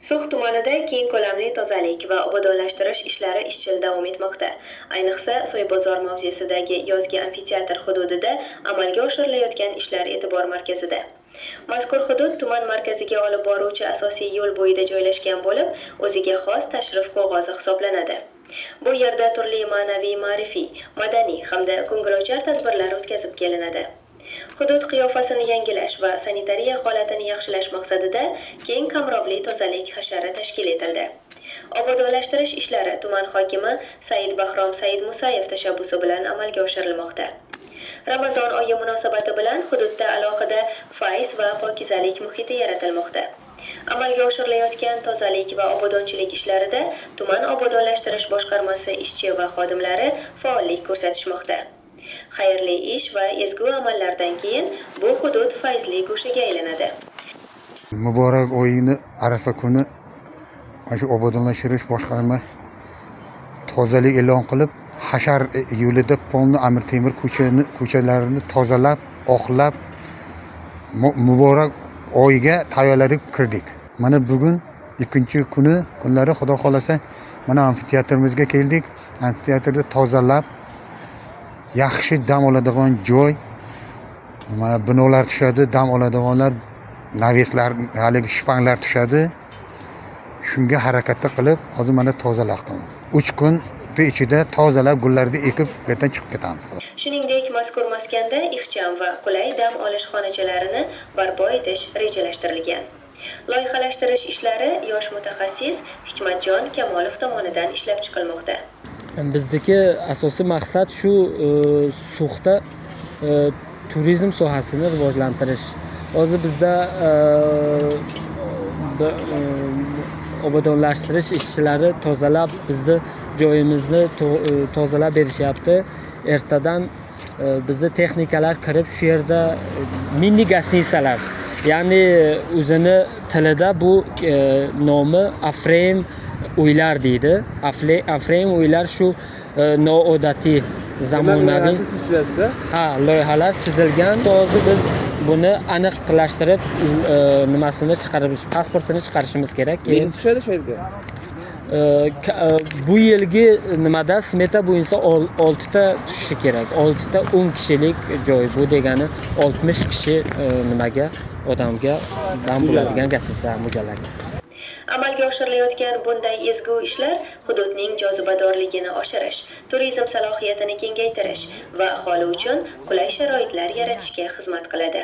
So'x tumanida keng ko'lamli tozalik va obodonlashtirish ishlari izchil davom etmoqda. Ayniqsa, So'ybozor mavzesidagi yozgi amfiteatr hududida amalga oshirilayotgan ishlar e'tibor markazida. Mazkur hudud tuman markaziga olib boruvchi asosiy yo'l bo'yida joylashgan bo'lib, o'ziga xos tashrif qog'ozi hisoblanadi. Bu yerda turli ma'naviy, ma'rifiy, madaniy hamda ko'ngilochar tadbirlar o'tkazib kelinadi. Hudud qiyofasini yangilash va sanitariya holatini yaxshilash maqsadida keng qamrovli tozalik hashari tashkil etildi. Obodonlashtirish ishlari tuman hokimi Said Bahrom Said Musayev tashabbusi bilan amalga oshirilmoqda. Ramazon oyi munosabati bilan hududda alohida fayz va pokizalik muhiti yaratilmoqda. Amalga oshirilayotgan tozalik va obodonchilik ishlarida tuman obodonlashtirish boshqarmasi ishchi va xodimlari faollik ko'rsatishmoqda. Xayrli ish va ezgu amallardan keyin bu hudud fayzli go'shaga aylanadi. Muborak oyini Arafa kuni mana shu obodonlashtirish boshqarma tozalik e'lon qilib, hashar yo'lida polni Amir Temur ko'chalarini tozalab, oqlab, muborak oyga tayyorlanib kirdik. Mana bugun ikkinchi kunlari Xudo xolasa mana amfiteatrimizga keldik. Amfiteatrni tozalab, yaxshi dam oladigan joy, mana binolar tushadi, dam oladiganlar, naveslar, haligi shpanglar tushadi. Shunga harakatda qilib, hozir mana tozalaqdimiz. 3 kun ichida tozalab, gullarni ekib, bu yerdan chiqib ketamiz. Shuningdek, mazkur maskanda ixcham va qulay dam olish xonachalarini barpo etish rejalashtirilgan. Loyihalashtirish ishlari yosh mutaxassis Hikmatjon Kamolov tomonidan ishlab chiqilmoqda. Bizdagi asosiy maqsad shu So'xda turizm sohasini rivojlantirish. Hozir bizda obodonlashtirish ishchilari tozalab bizni joyimizni tozalab berishyapti. Ertadan bizni texnikalar kirib shu yerda mini gostinisalar, ya'ni o'zini tilida bu nomi Afrem uylar deydi. Afrem uylar shu noodatiy zamonaviy. Siz chizasiz? Ha, loyihalar chizilgan. Hozir biz buni aniqlashtirib, nimasini chiqarib, pasportini chiqarishimiz kerak. Keyin tushadi shu yerga. Bu yilgi nimada smeta bo'yicha 6 ta tushishi kerak. 6 ta 10 kishilik joy. Bu degani 60 kishi nimaga odamga dam bo'ladigan gastinisalar mo'ljallangan. Amalga oshirilayotgan bunday ezgu ishlar hududning jozibadorligini oshirish, turizm salohiyatini kengaytirish va aholi uchun qulay sharoitlar yaratishga xizmat qiladi.